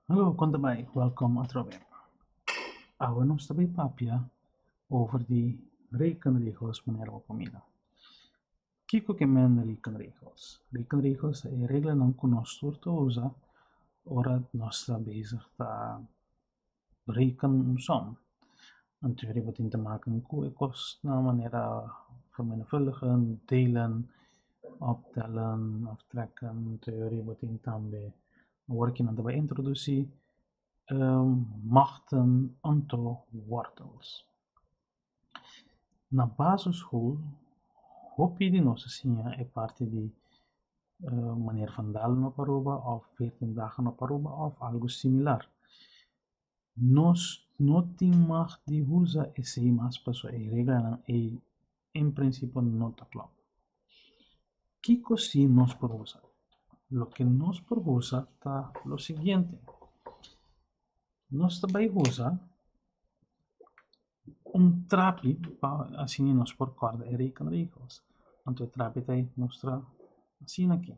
Hallo, kon ta bai? Welkom atrobe. Awe nos ta bai papia over di rekenregels manera bo por mira. Kiko ke men rekenregels? Rekenregels ta e reglanan ku nos tur ta usa ora nos ta bezig ta reken un som. Anto riba tin te maken ku e kosnan manera vermenigvuldigen, delen, optellen, aftrekken. Anto riba tin tambe awor ki nan ta bai introdusí machten anto wortels. Na basisschool hopi di nos a siña e parti di Meneer Van Dalen op Aruba of Veertien Dagen op Aruba of algo similar. Nos no tin mag di usa esei mas pasobra e reglanan ei en prinsipio no ta klòp. Kiko si nos por usa? Loke nos por usa ta lo siguiente. Nos ta bai usa un trapi pa asina nos por kòrda e rekenregels. Anto e trapi ta mustra asina aki.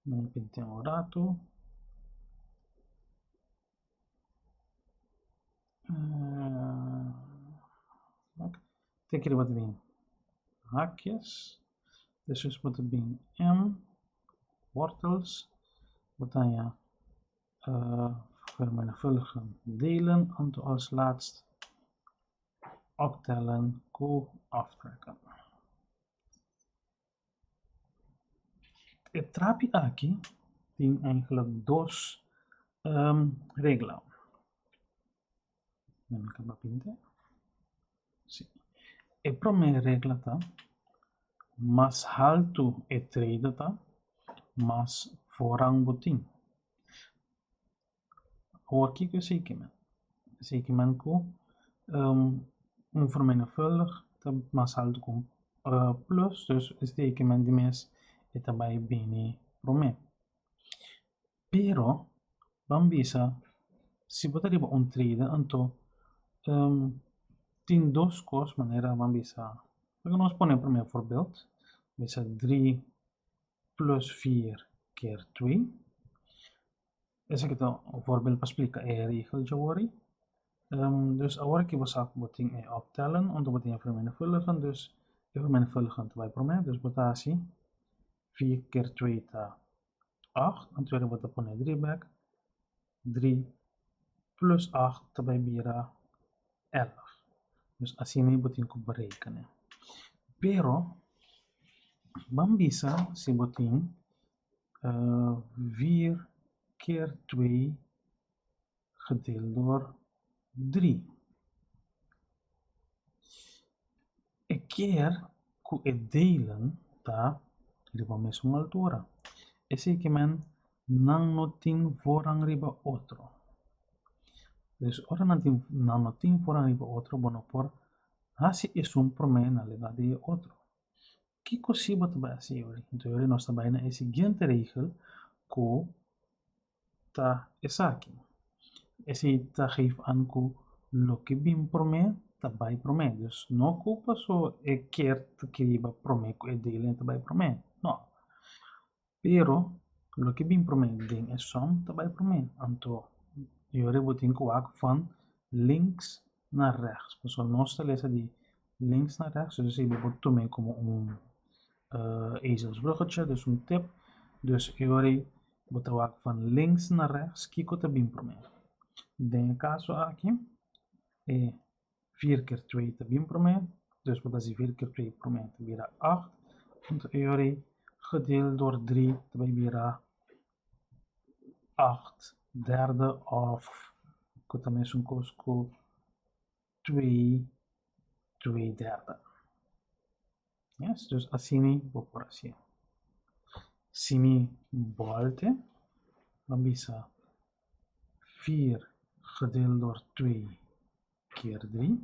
Nan pinta un ratu. Te aki bo ta bin haakjes, despues bo ta bin M, wortels, bo ta haña vermenigvuldigen, delen, anto als laatst optellen ku aftrekken. E trapi aki tin eigenlijk dos regla. Mi kaba pinta. Si. E prome regla ta, mas haltu e trede ta, mas voorrang bo tin. Awor kiko esei ke men? Esei ke men ku un vermenigvuldig ta mas haltu ku un plus, dus esei ke men di mes e ta bai bini promé. Pero ban bisa si bo ta riba un trede anto tin dos kos manera ban bisa, laga nos pone e promé voorbeeld, bisa drie plus vier keer twee. Esaki ta un voorbeeld pa splika e regel djaworí. Dus awor aki bo sa ku bo tin e optellen, anto bo tin e vermenigvuldigen, dus e vermenigvuldigen ta bai promé, dus bo ta hasi vier keer twee ta acht, anto bo ta pone drie bèk, drie plus acht ta bai bira elf. Dus asina bo tin ku berekenen. Pero ban bisa si bo tin vier keer twee gedeeld door drie. E keer ku e delen ta riba mesun altura. Esei ke men nan no tin voorrang riba otro. Dus ora nan tin nan no tin voorrang riba otro bo no por hasi esun promé na lugar di e otro. Kiko si bo ta bai hasi yori? Anto yori nos ta bai na e siguiente regel ku ta esaki. Esei ta geef aan ku loke bin promé ta bai promé. Dus no ku paso e kier ta kiriba promé ku e delen ta bai promé, no. Pero loke bin promé den e som ta bai promé. Anto yori bo tin ku wak van links naar rechts. Pasobra nos ta lesa di links naar rechts, dus esei bo por tum'é komo un ezelsbruggetje, dus un tip. Dus e ora ei bo ta wak van links naar rechts kiko ta bin promé. Den e kaso aki e vier keer twee ta bin promé, dus bo ta hasi vier keer twee promé ta bira acht, anto e ora ei gedeeld door drie ta bai bira acht derde òf ku ta mesun kos ku twee twee derde. Yes, dus asina bo por hasié. Si mi bòlte, lo bisa vier gedeeld door twee keer drie.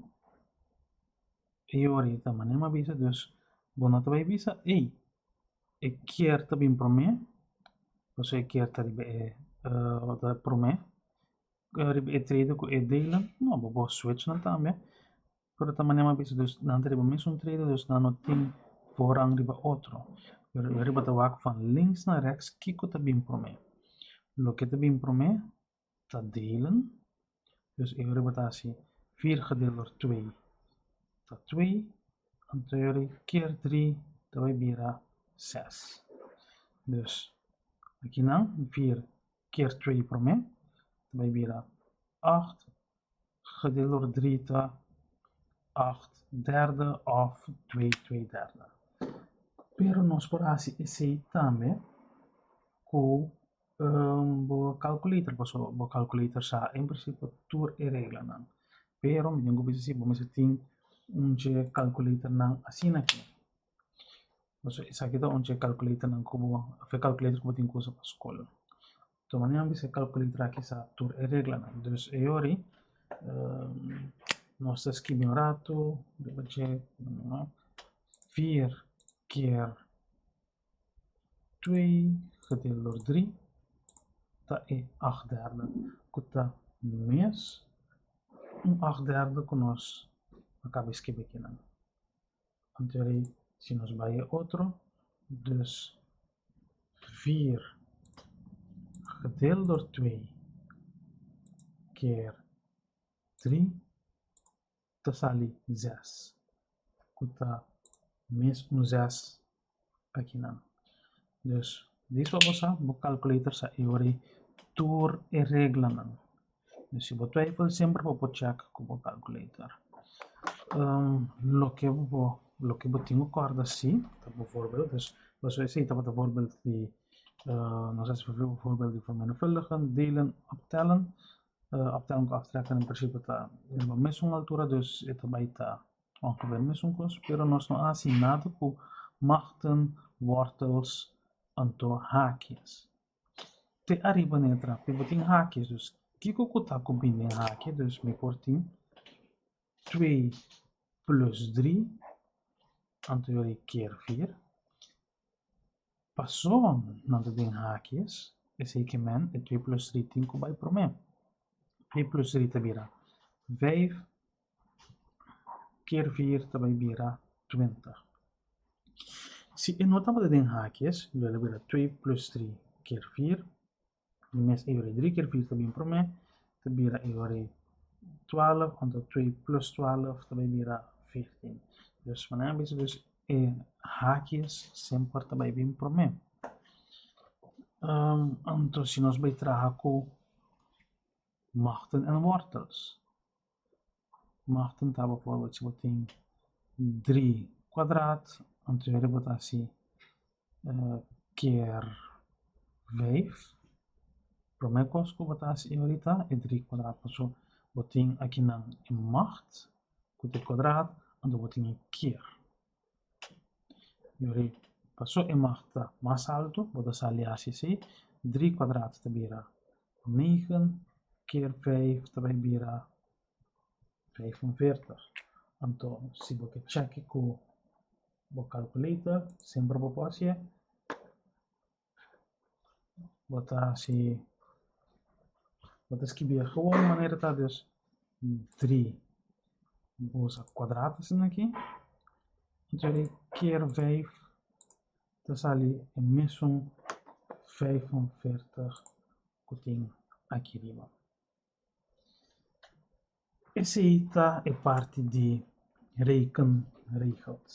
E ora ei ta manera mi a bisa, dus bo no ta bai bisa, ey, e kier ta bin promé, pasobra e kier ta riba e promé, riba e trede ku e delen. No, bo por switch nan tambe. Pero ta manera mi a bisa dus nan ta riba mesun trede dus nan no tin voorrang riba otro. Pero riba ta wak van links naar rechts kiko ta bin prome. Loke ta bin promé ta delen. Dus e ora bo ta hasi vier gedeeld door twee ta twee. Anto e ora keer drie ta bai bira ses. Dus akinan vier keer twee promé ta bai bira acht gedeeld door drie ta acht derde òf twee twee derde. Pero nos por hasi esei tambe ku bo calculator pasobra bo calculator sa en principio tur e reglanan. Pero mi tin ku bisa si bo mester tin un dje calculatornan asina aki. Pasobra esaki ta un dje calculatornan ku bo òf e calculator ku bo tin ku usa pa skol. Tuma nan bisa e calculator aki sa tur e reglanan. Dus e yori nos ta skibi un ratu riba dje vier keer twee gedeeld door drie ta e acht derde ku ta mes un acht derde ku nos a kaba skibi akinan. Anto si nos bai e otro, dus vier gedeeld door twee keer drie ta sali zes, ku ta mes un zes akinan. Dus dis pa bo sa, bo calculator sa e ora ei tur e reglanan. Dus si bo twijfel semper bo por check ku bo calculator. Loke bo loke bo tin ku kòrda si ta bijvoorbeeld, dus pasobra esei tabata voorbeeld di nos a hasi voorbeeld di vermenigvuldigen, delen, optellen. Optellen ku aftrekken in principe ta riba mesun altura dus e ta bai ta ongeveer mesun kos, pero nos no a hasi nada ku machten, wortels anto haakjes. Te ariba na e trapi bo tin haakjes, dus kiko ku ta ku bini den haakje? Dus mi por tin twee plus drie anto yori keer vier. Paso nan ta den haakjes, esei ke men e twee plus drie tin ku bai promé. Twee plus drie ta bira vijf keer vier ta bai bira twintig. Si e no tabata den haakjes, lo el a bira twee plus drie keer vier. Di mes e ora drie keer vier ta bin promé, ta bira e ora twaalf, anto twee plus twaalf ta bai bira veertien. Dus manera mi a bisa dus e haakjes semper ta bai bin promé. Anto si nos bai traha ku machten en wortels. Machten ta bijvoorbeeld si bo tin drie kwadraat, anto yori bo ta hasi keer vijf. Prome kos ku bo ta hasi e ori ta e drie kwadraat pasobra bo tin akinan e macht ku ta e kwadraat, anto bo tin e keer. Yori paso e macht ta mas alto, bo ta sali hasi esei, drie kwadraat ta bira negen keer vijf ta bai bira 45. Anto si bo ke chèk ku bo calculator, semper bo por hasié. Bo ta hasi, bo ta skibié gewoon manera ta, dus drie bo usa kwadraat asina aki, anto keer vijf ta sali e mesun 45 ku tin aki riba. Esei ta e parti di rekenregels.